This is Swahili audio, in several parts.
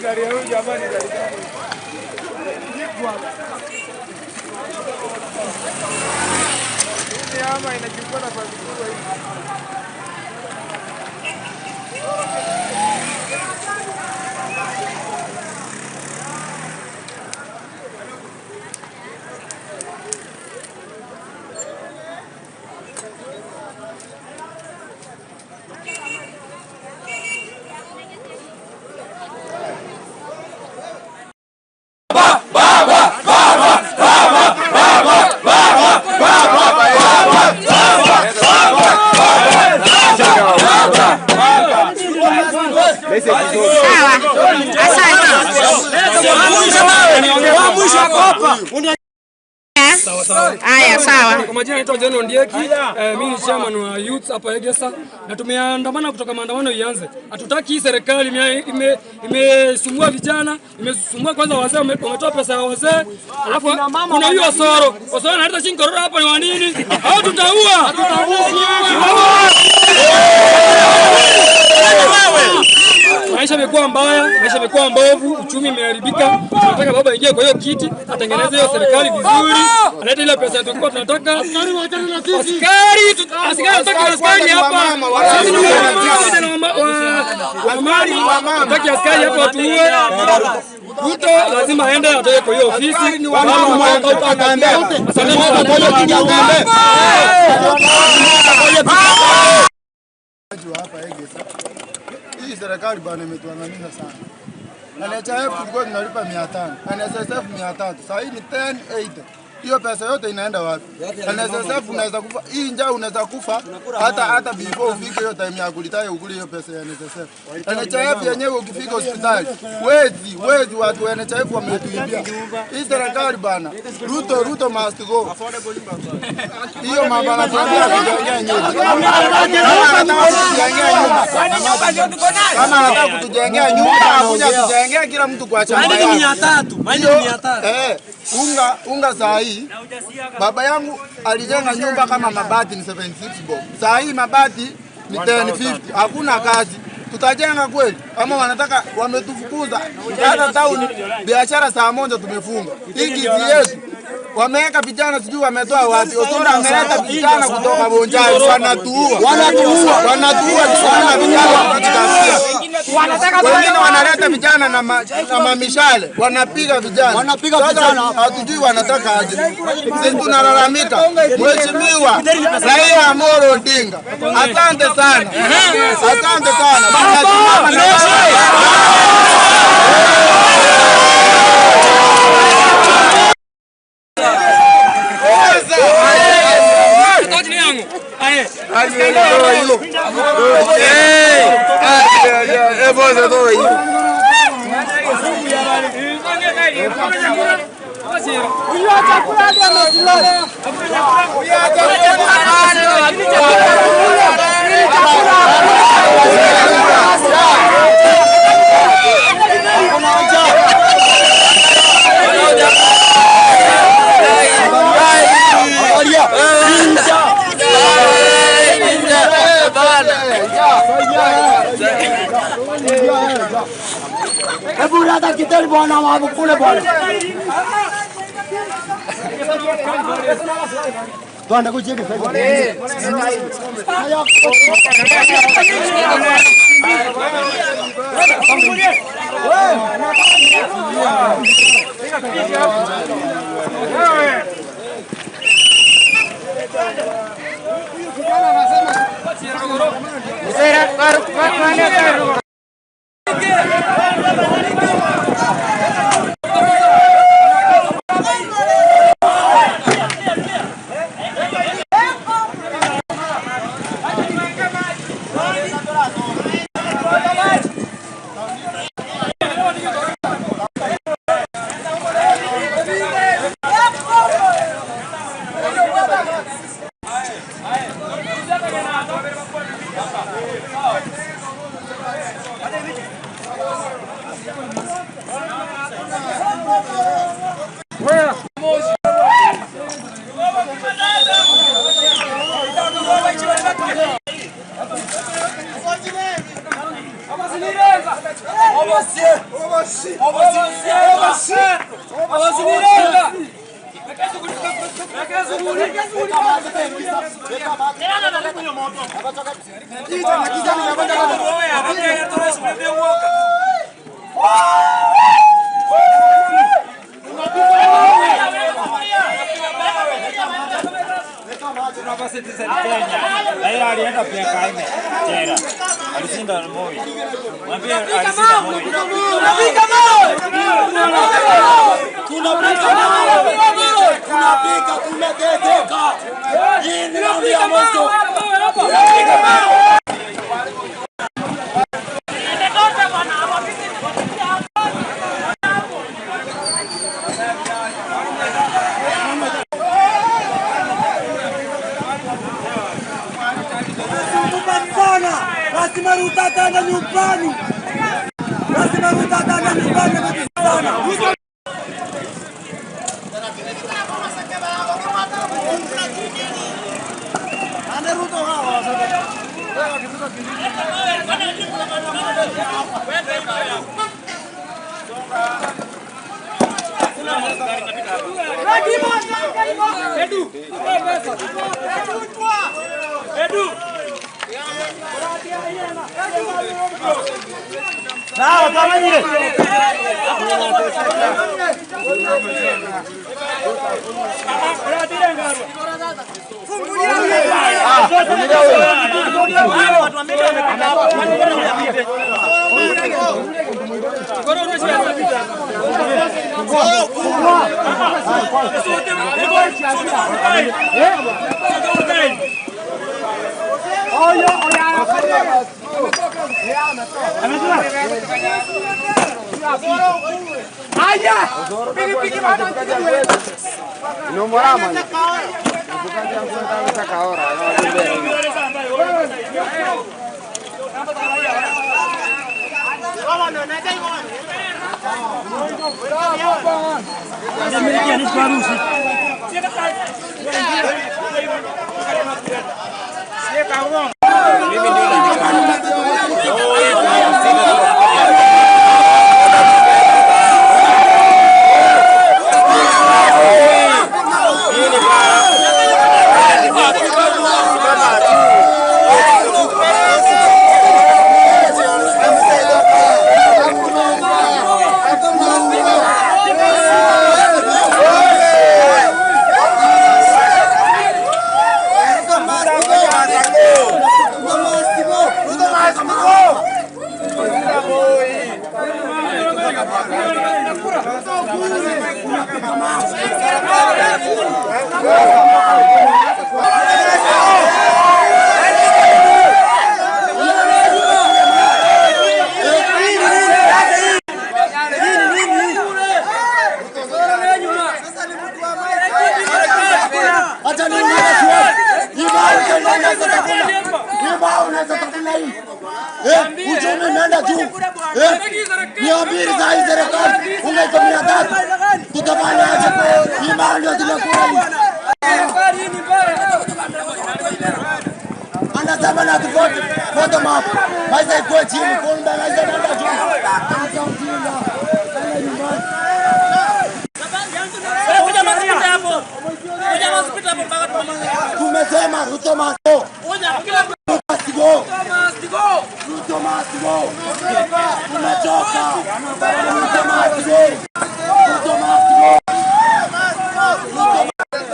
Gari ya huyu jamani, gari gani? Hii ama inachukua nafasi kubwa hii. Haya, sawa. Kwa majina naitwa John Ondieki, mimi ni chairman wa youth hapa Egesa na tumeandamana kutoka maandamano ianze. Hatutaki hii serikali imesumbua vijana, imesumbua kwanza wazee, wametoa pesa ya wazee. Alafu kuna hiyo Osoro. Osoro analeta chini korora hapa ni wa nini? Au tutaua. Maisha imekuwa mbaya, maisha imekuwa mbovu, uchumi imeharibika. Tunataka baba aingie kwa hiyo kiti, atengeneze hiyo serikali vizuri, alete ile pesa tulikuwa tunataka. Askari, askari askari hapa. Sisi ni wamama, hatutaki askari hapa watuue. Ruto lazima aende atoke kwa hiyo ofisi. Hii serikali bana imetuangamiza sana. NHIF tulikuwa tunalipa 500, NSSF 300, sasa hii ni 1080. Hiyo pesa yote inaenda wapi? NSSF unaweza kufa, hii njaa unaweza kufa hata before ufike hiyo time ya kulitaya ukule hiyo pesa ya NSSF. NHIF yenyewe ukifika hospitali, wezi watu wa NHIF wametuibia. Hii serikali bana, Ruto must go. Hiyo mambo anatuambia kujengea nyumba. Kama anataka kutujengea nyumba, akuja kutujengea kila mtu kwa chama yake. 300, unga saa hii baba yangu alijenga nyumba kama mabati ni 76 bob. Saa hii mabati ni 1050. Hakuna kazi. Tutajenga kweli? Ama wanataka wametufukuza. Hata town biashara saa 1 tumefunga. Hii kiti yetu wameweka vijana sijui wametoa wapi. Osoro ameleta vijana kutoka Bonjai wanatuua. Wanatuua sana vijana wanatutafutia. Wengine wanaleta vijana na mamishale, wanapiga vijana. Hatujui wanataka aje. Sisi tunalalamika. Mheshimiwa Raila Amolo Odinga, asante sana. Asante sana. Hebu leta kiteli bwana wapo kule bwana. Tuende kucheki sasa. Raila alienda miaka 4 jela. Alishinda Moi. Mwambie alishinda Moi. Tunapika mawe. Tunapika mawe. Tunapika, tumeteseka. Hii ni raundi ya mwisho. Tunapika mawe. Lazima Ruto ataenda nyumbani. Lazima Ruto ataenda nyumbani sana. Edu. Edu. Sawa, tamanyire. Acha ni unaweza takula hii. Uchumi umeenda juu. 200 za hii serikali, unaweza 300. Tutafanya aje? Hii mali ndio tunakula hii. Anasema na tuvote, bottom up. Maisha iko chini, kumbe maisha inaenda juu. Acha ujinga. Kwenda nyumbani. Tumesema Ruto must go. Must go. Ruto must go. Tumechoka. Ruto must go. Ruto must go. Ruto must go.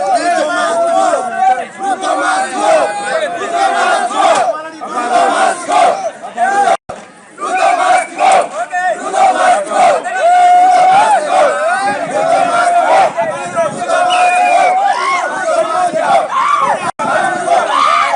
Ruto must go. Ruto must go. Ruto must go. Ruto must go. Ruto must go. Ruto must go. Ruto must go. Ruto must go. Ruto must go.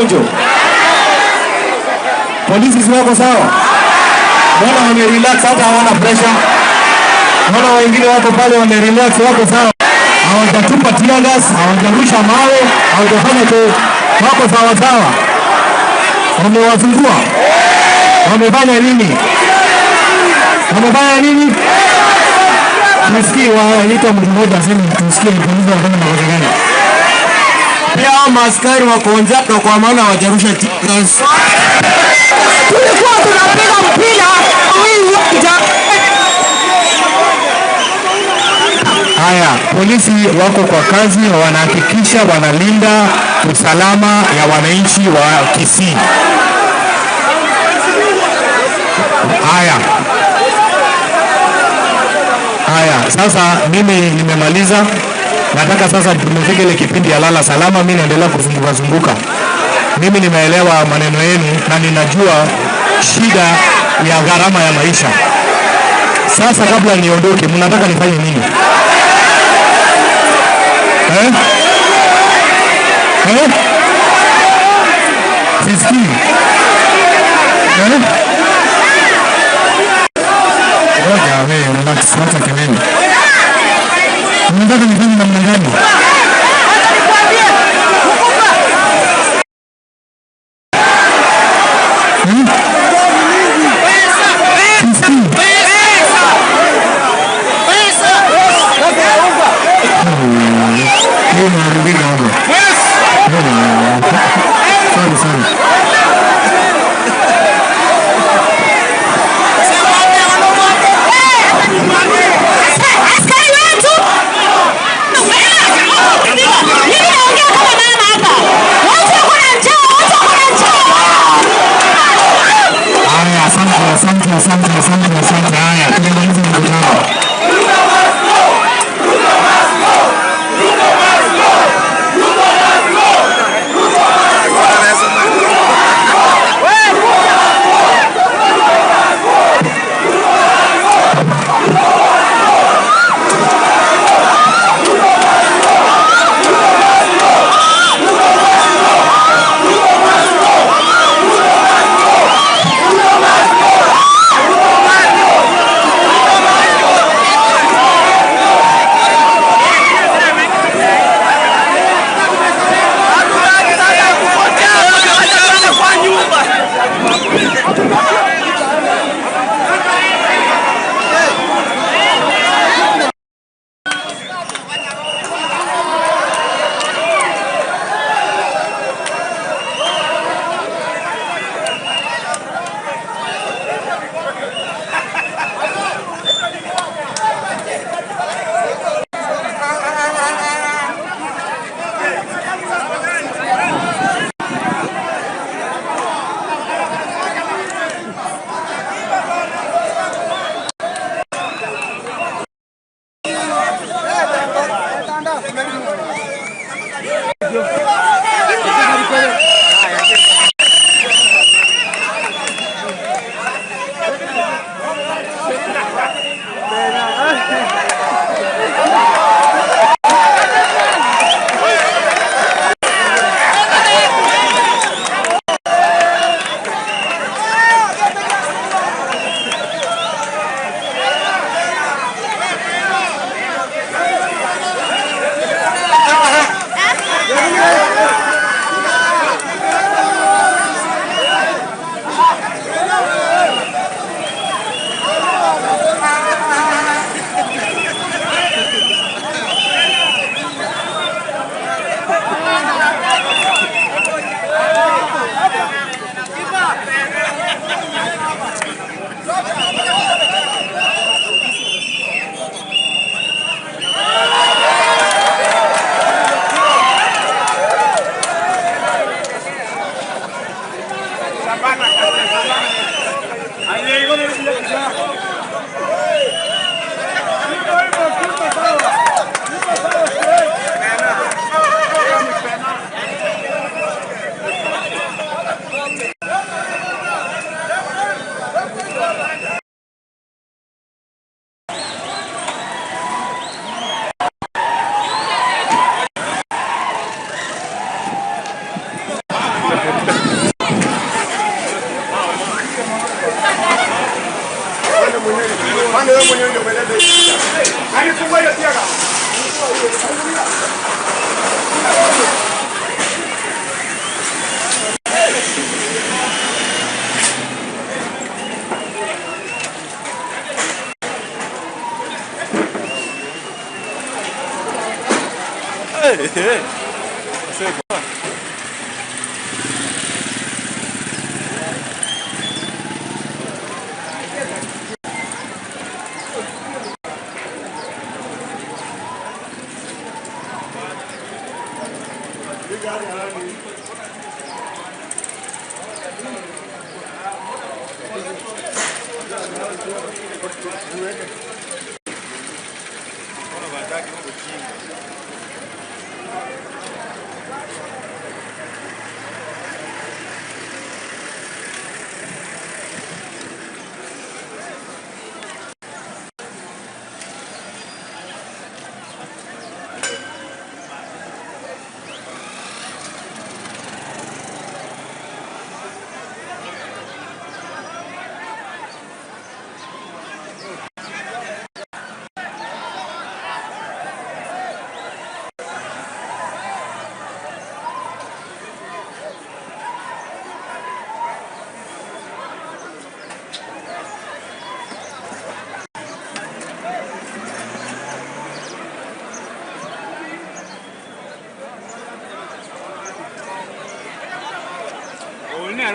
chonjo? Polisi si wako sawa? Mbona wamerelax, hata hawana pressure? Mbona wengine wako pale wamerelax, wako sawa? Hawajatupa tear gas, hawajarusha mawe, hawajafanya chochote. Wako sawa sawa. Wamewazungua. Wamefanya nini? Wamefanya nini? Tusikie waita mtu mmoja aseme, tusikie polisi wanafanya makosa gani. Pia hao maaskari wako njaa kwa maana hawajarusha tear gas. Tulikuwa tunapiga mpira hii uwanja. Haya, polisi wako kwa kazi, wanahakikisha wanalinda usalama ya wananchi wa Kisii. Haya. Haya, sasa mimi nimemaliza. Nataka sasa tumefika ile kipindi ya lala salama. Mimi naendelea kuzunguka zunguka. Mimi nimeelewa maneno yenu na ninajua shida ya gharama ya maisha. Sasa kabla niondoke, mnataka nifanye nini? Eh? Eh? Sisikii. Eh? Ngoja wewe, relax, wacha kelele. Mnataka nifanye namna gani? Hmm? Sisikii. Hii imeharibika hapo. Sorry, sorry. Askari wetu. Mimi naongea kama mama hapa. Watu wako na njaa, watu wako na njaa. Haya, asante, asante, asante, asante, asante. Haya, tumemaliza mkutano. Wewe mwenyewe ndio umeleta hii. Alifungua hiyo tiaga. Hey, hey. C'est bon.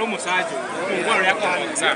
Omusajo omugwalo yakoza.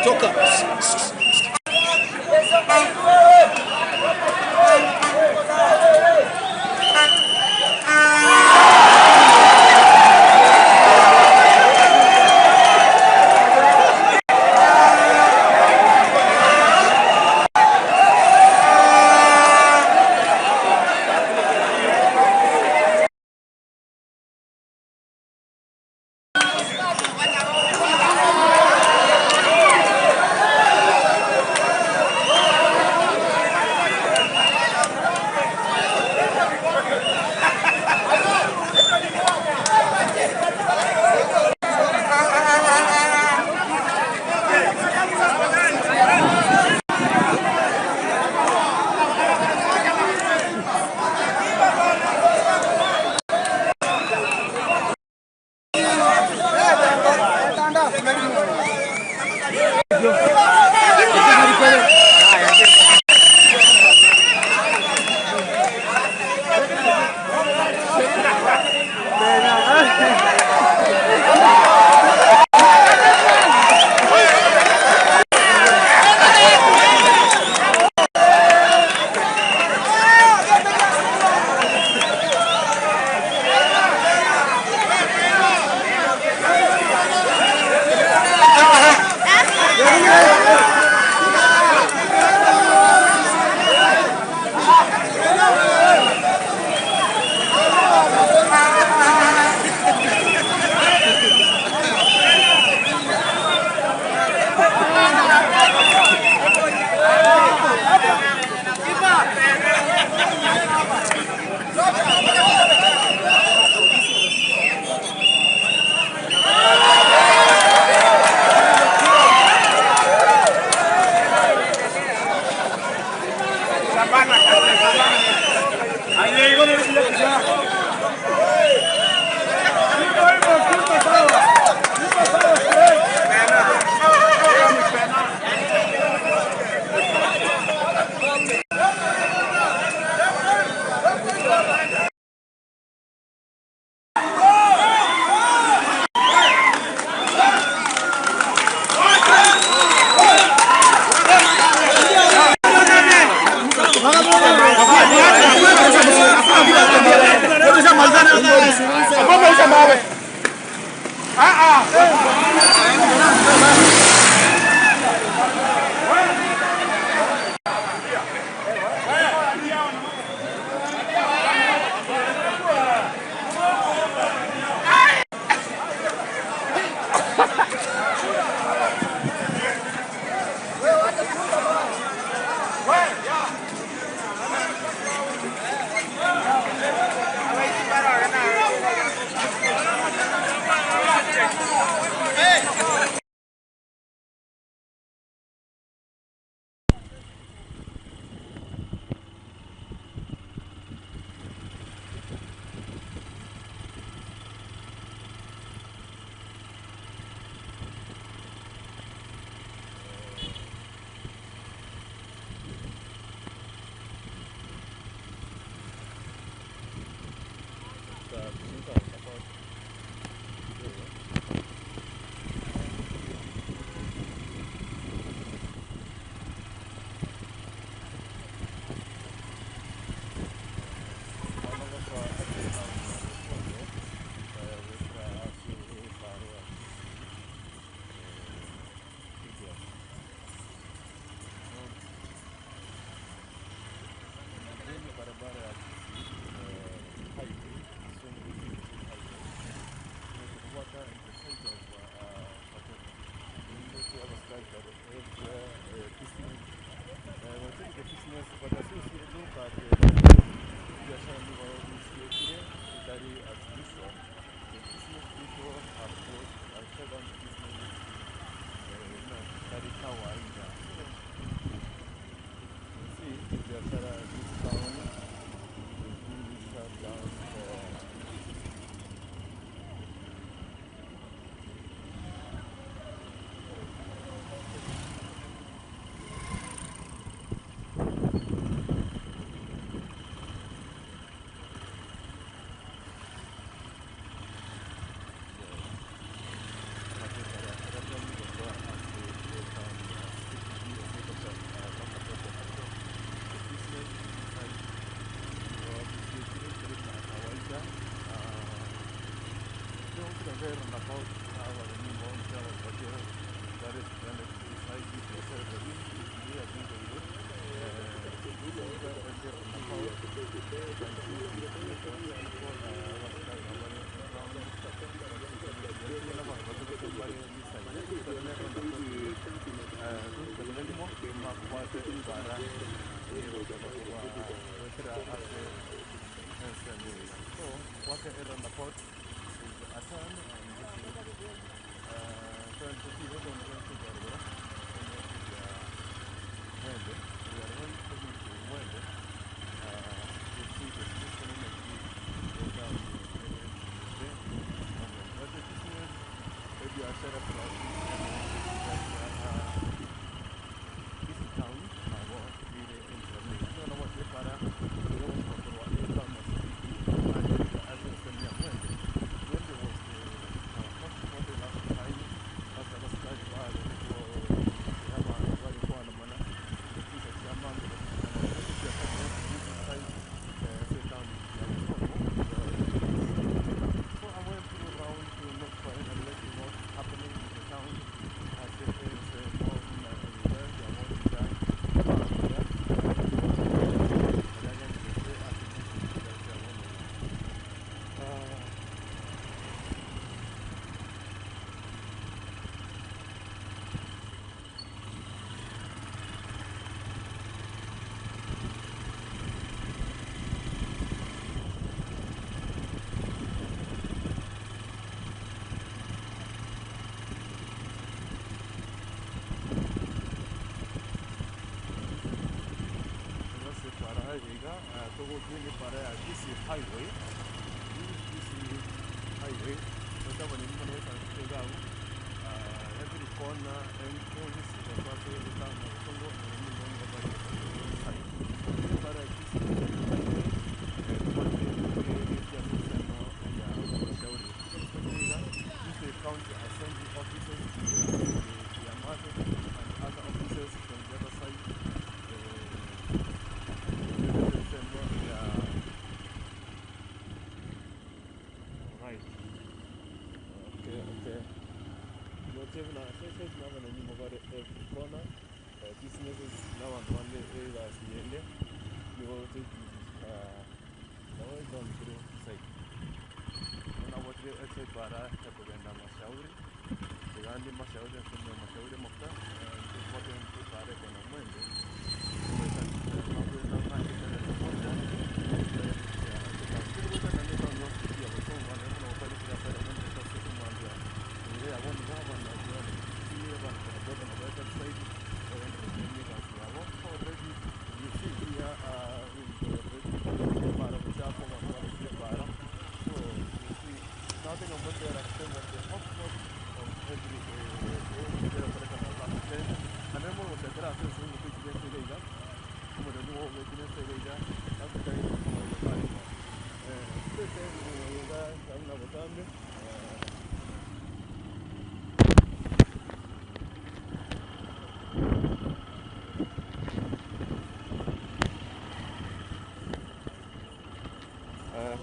Toka.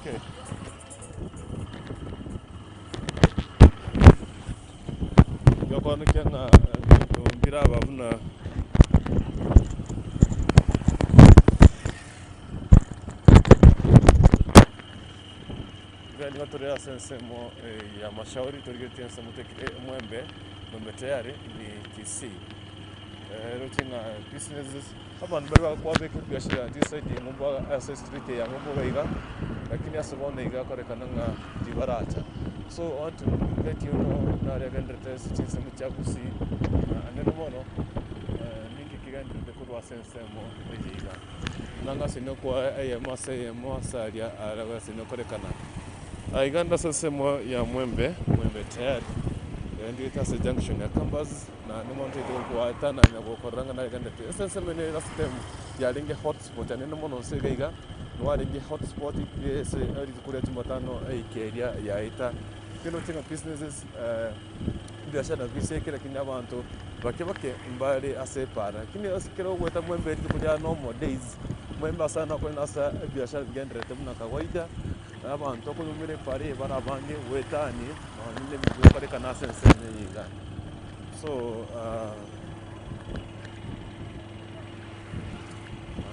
Okay. Yokono mpira bavuna gani sensemo ya mashauri tuligetia semo Mwembe Mwembe tayari ni Kisii. Rotinga businesses hapa ndibali kwa beki biashara this side ngomba access street ya ngomba iga lakini asabona iga korekana nga dibaracha. So I want to let you know na regenderete sensemo cha Kisii aneno mono ningi kigenderete kurwa sensemo iga nanga sinokwa eyemo seyemo saria araga sinokorekana Iganda sensemo ya Mwembe Mwembe tayari ndi tase junction ya Kambas na nimonte kwa tana na gokoranga na Iganda sensemo ne last time ya linge hotspot aneno mono sega no linge hotspot ese ari kure tumatano ikeria ya ita kino tinga businesses biashara biseke lakini abantu bake bake mbali asepara lakini asikero gweta Mwembe kuja no more days Mwembe sana kwa nasa biashara bigenderete mna kawaida Abantu okulumire pari barabange wetani nile migopare kana sense yiga. So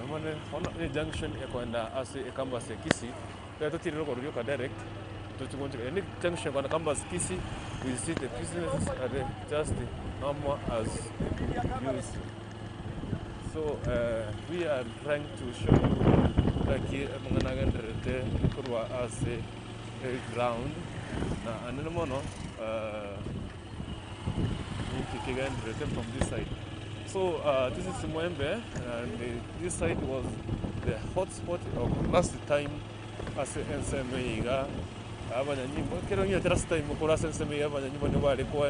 amane hono ni junction ekwenda ase ekambas Kisii. Pero tiro ko direct to any junction on campus Kisii, we see the businesses are just normal as used. So we are trying to show you like manganagenderete kurwa as a ground na anene mono nikigenderete from this side. So this is Mwembe, and this side was the hotspot of last time as enseme abanyanyimbo kero nyo last time kora enseme abanyanyimbo ni bari ko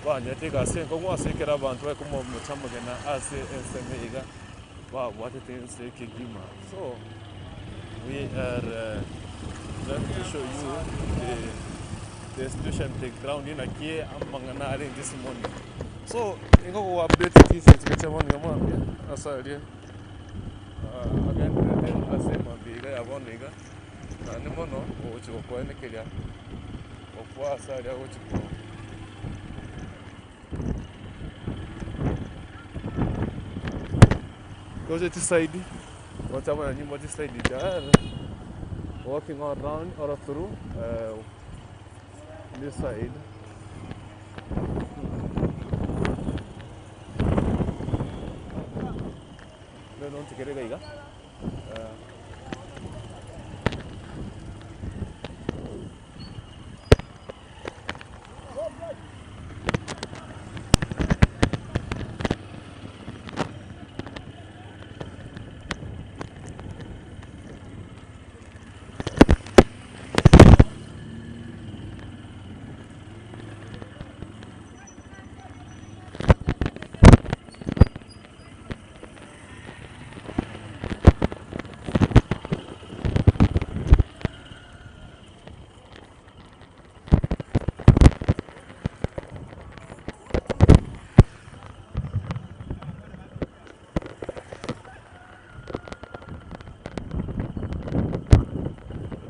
banyatega senko gwasekera abantu bari kumocamugena ase enseme iga babwatete ense kigima. So we are trying to show you the situation, the ground in akie amangana ari this morning. So ingo go update this kitchen ngamo asali again ase mabiga yaboniga na nimono ochi okwenekeria okwa asali ochi go to this side. What's up on this side? They are walking all around or through this side. No, don't get it.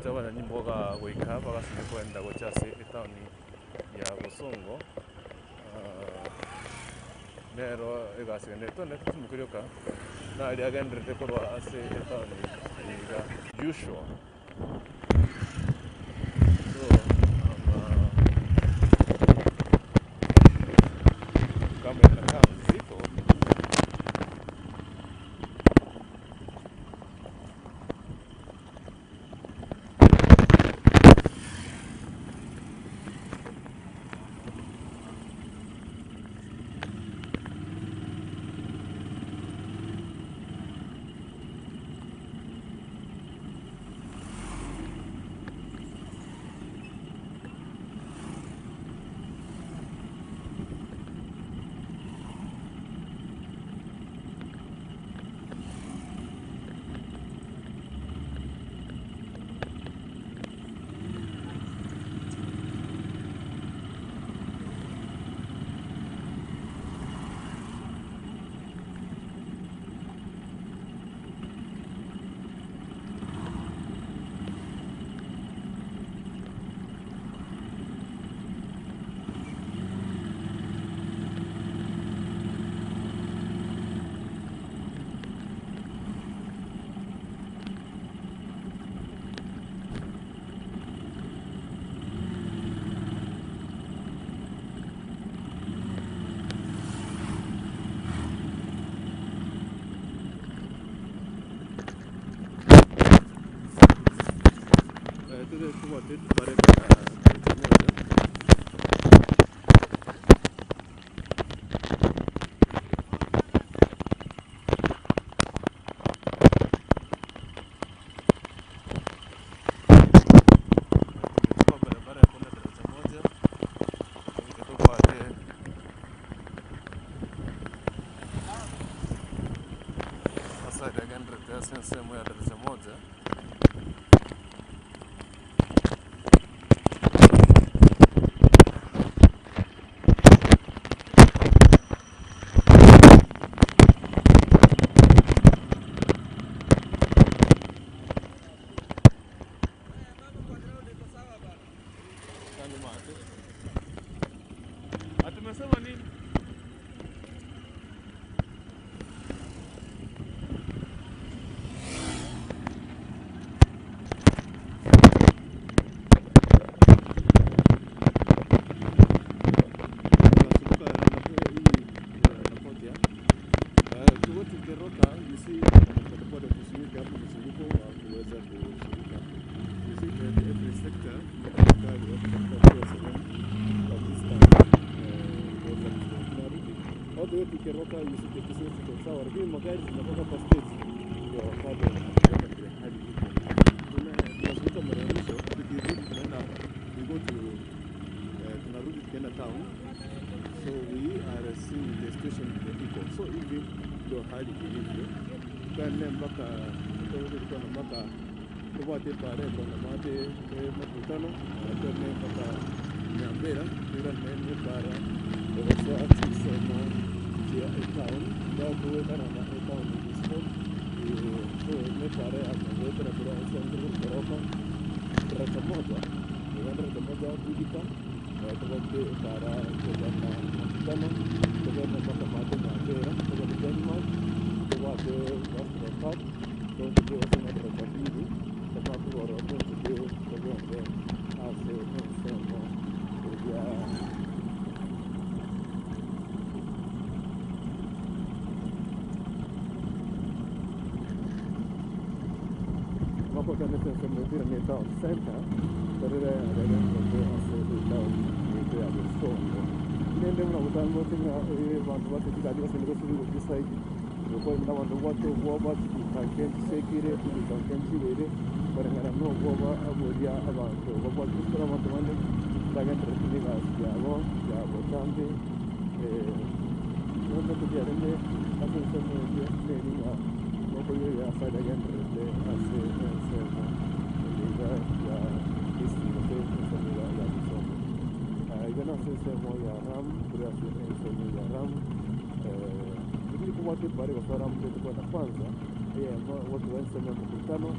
Abanyanyimbo goika bagasire kwenda gochase etaoni ya Bosongo nero egasigende tone tumukirioka na ariagenderete korwa ase etaoni iga usual. So kama inakaa nzito. Sehemu ya daraja moja. mate. Atumesema nini? Magari zinatoka kwa stage ndio bado hadi huko. Tunazunguka mara ya mwisho, tukirudi tunaenda, we go to tunarudi tukienda town. So we are seeing the station iko. So hivi ndio hali ilivyo. Tukaende mpaka tulikuwa na mpaka tubate pale kwa mate makutano, tukaende mpaka Nyambera, tukaende para kwa sema ya town ndio kuweka na town disco me pare a kura centro koroka racha moja ndio moja kujika tubate para kwa makutano tukaende mpaka mate Nyambera tukaende Denmark tubate West Park ndio tukaende racha mbili sababu wao ndio tukaende ase sema ya ni town center tarere nende muna kutambo tinga vantu vatetikadi vasenekosiri kudisaidi yokoenda vantu vatovoa vatikankenchisekire kudikankenchirere varengana novova avoria avantu vabwatisora vantu vane vagenderetinigasi yavo yavotambe nonekutiarende asensemuye neringa nokoyo yasadagenderete ase ensemo liga ya Kisii ensemo ya Busomo. Igana ensemo ya Ram, kurasi ensemo ya Ram. Ili kumwate pale kwa Ram kwa na kwanza watu wa ensemo mkutano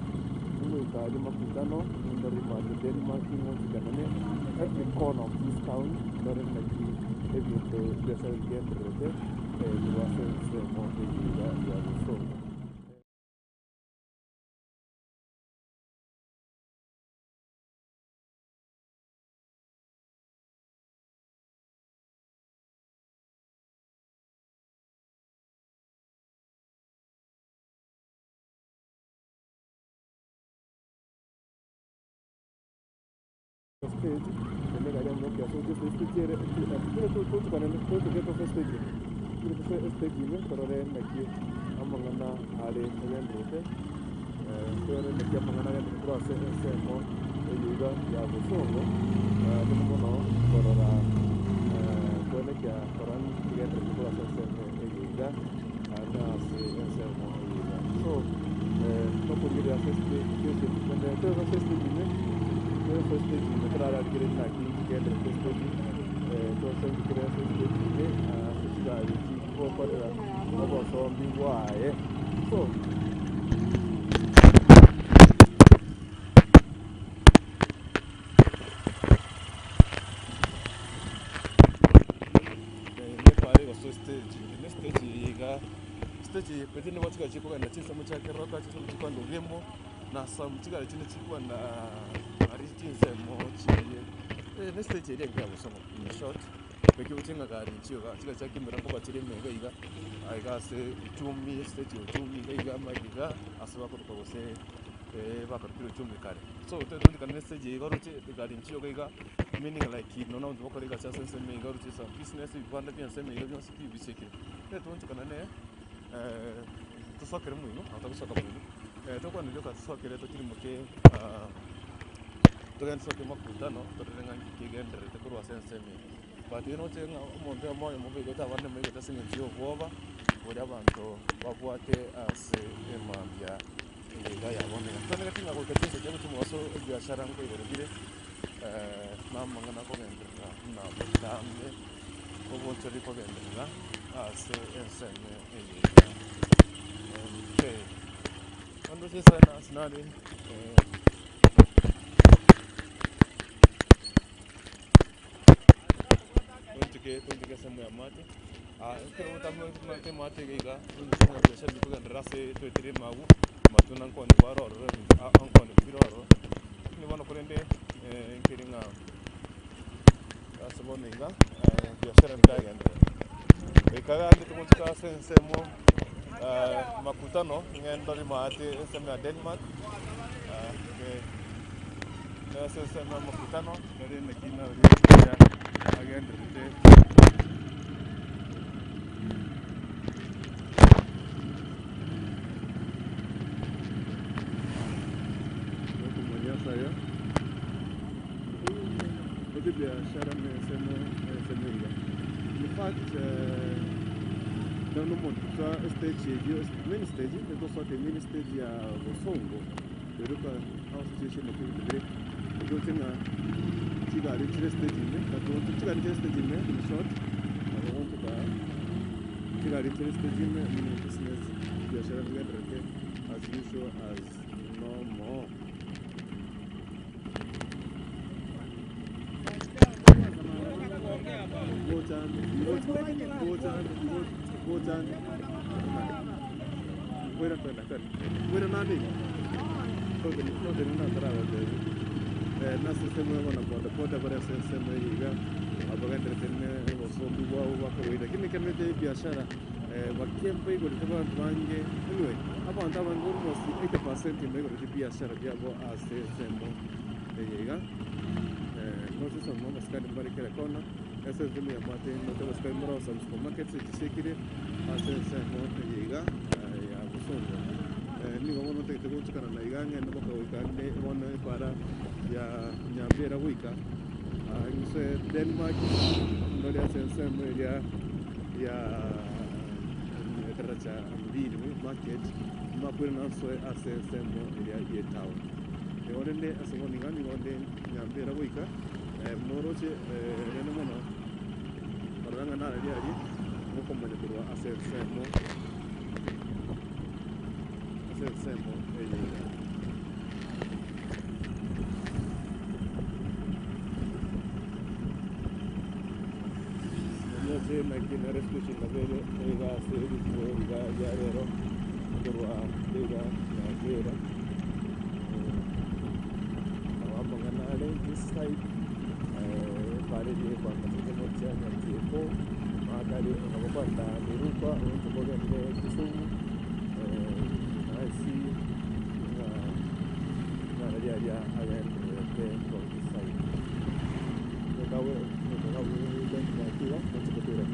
mungu ikali makutano ndari ma Denmark ingozikanane every corner of this town ndari na ki every biashara igenderete kurasi ensemo ya Busomo. Stage ndio ndio so just stage stage stage torore naki amangana are ngendrote torore naki amangana ngendro semo eyuga ya Busongo muno korora kuelekea koran ngendro semo eyuga ana semo eyuga so tokugira stage stage stage metrara naki ngendro stage so stage petini watika chiko na chisa muchake roka chisa muchikondo remo na some chika chine chikwa na arichinze mo chiye ne stage iri ngiya gusoma in short bekiutinga gari chiyo chika chakimera ngo bachire mega iga aiga se uchumi stage uchumi iga magiga asaba ko kose bakatira uchumi kare so tundi kan stage iga ruche gari chiyo iga meaning like no no ndoko iga cha sense me iga ruche some business ibanda bya seme iga byose bibisekire ne tundi kanane tusokere muino atagusoka muino tokwa ndio katusokere tukirimuke tugensoke makutano torenga kigenderete kurwa sensemi but you know chenga omonto moyo mubigota abande mubigota singenzi obwoba buri abantu babwate ase emambia ega yaboneka tonega tinga goketinse cyo gutuma so biashara ngo igorogire namangana kogenderera na botambe oboncho rikogenderera ase enseme ega okay ando sesa sinali Toke tonjike sehemu ya mate. Kero mate mate giga nuna biashara bikuga ndarase twetire magu matuna nkoni baroro nkoni biroro ni bono kurende nkiringa asabonenga biashara ndagenda ikaga ndikumuntuka sensemo makutano ngendo limate sehemu ya Denmark na sehemu ya makutano ndio nakina ya agenda biashara sehemu sehemu. In fact, no moto stage hiyo main stage ndio sote main stage ya Bosongo. Ndio house station na kitu kile. Ndio tena chigari chile stage ime, ndio chigari chile stage ime in short. Na won't ba chigari chile stage ime ni business biashara ndio as usual as normal. Biashara bakembe igorite bange anyway abantu abange almost 80% imegorite biashara byabo asesemo eyega no sé si no maskari mbari kera kona esa es mi amate no te maskari mara sa supermarket se chisekire asesemo eyega ya Bosongo ni vamos no te te kana na iganga no baka wikande bona para ya nyambera wika no Denmark no le hacen ya ya taracha mbili market mapura naso asesemo ya ye town orende aseboni ngani onde nyambera wika mnoroche rene mono paranga na ali ali mukomanya kurwa asesemo asesemo eyega noche makina respushi ngabele ega se ega ya rero kurwa ega nyambera this side pare de cuando se mocha tiempo makari unakwenda Miruka unatoka Kisumu asi na na ya ya a ver por this side ndokawe ndokawe ndokawe ndokawe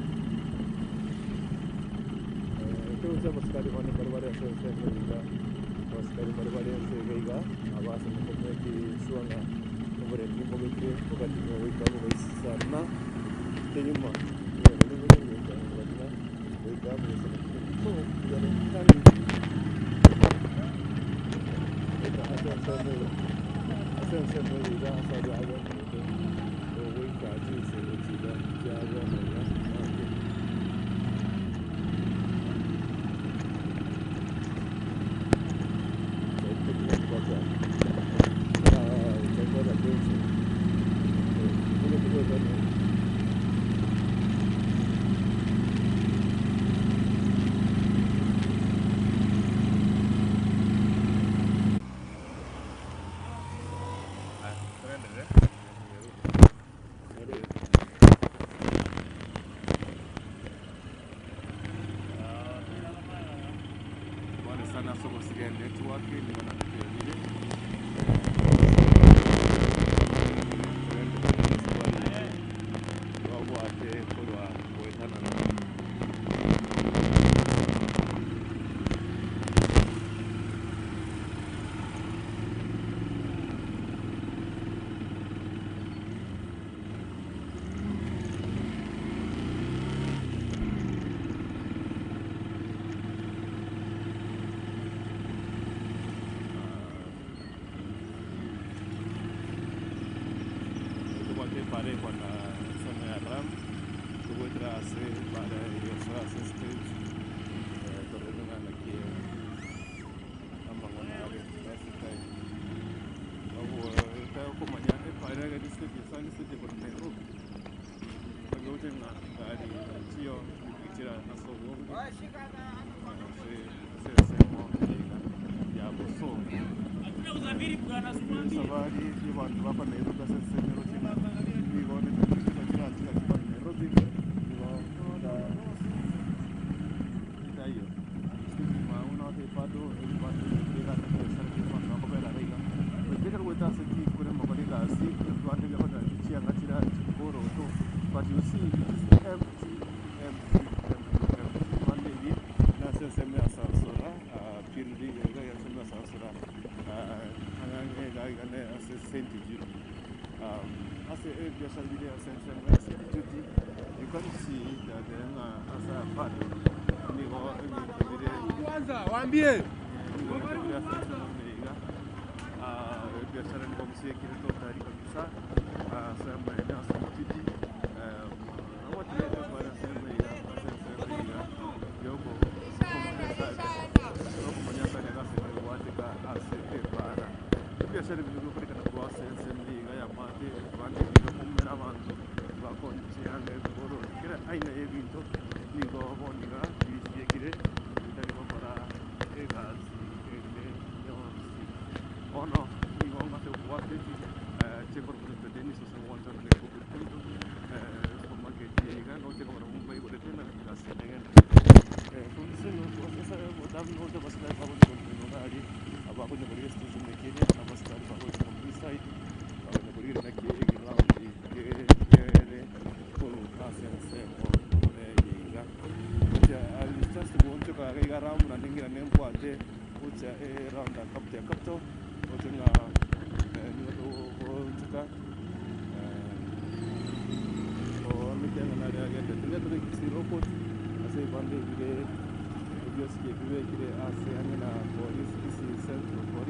creo que maskari wane barabara sasa ndio maskari barabara sasa abasa mkomeki suanga sobre el mismo que wakati wika sana tenyuma Rojenga gari chio kuchira asogo se ya boso safari ibantu bapa Nairobi ase Rojenga bigone kuchira kuchira Nairobi bigo uno te pato el pato de la biashara kwa raiga but you see it is empty, empty, empty, empty. One day na sema sansura pirdi ga sema sansura anga ga ase Saint Jude ase biashara bile ase sema Saint Jude. You can see that there asa pato ni go bile kwanza waambie biashara ni kwa msie kitu tayari kabisa sema eneo Saint Jude. Biashara biri kwa sense ya mate bandi biga abantu bakonchianga boro kira aina y'ebintu nigo bondiga bisiekire bitari gukora egazi ende yonsi ono nigo ngate kuwate chekor por Denis o se wanto ne ko punto supermarket yiga no chekor un bai gore tena gasenen entonces no esa botam no te vas a dar bajo con no ari abajo de por esto se me quiere abastar bajo con side abajo de por ir aquí ground que por casa se yiga ya al just want to ga round na ningira nempo ate ucha e round kapte kapto otenga ni o tuka o mitenga na ya gende tene kisiroko ase bande bile bioski bibe kire ase angena police kisi central police.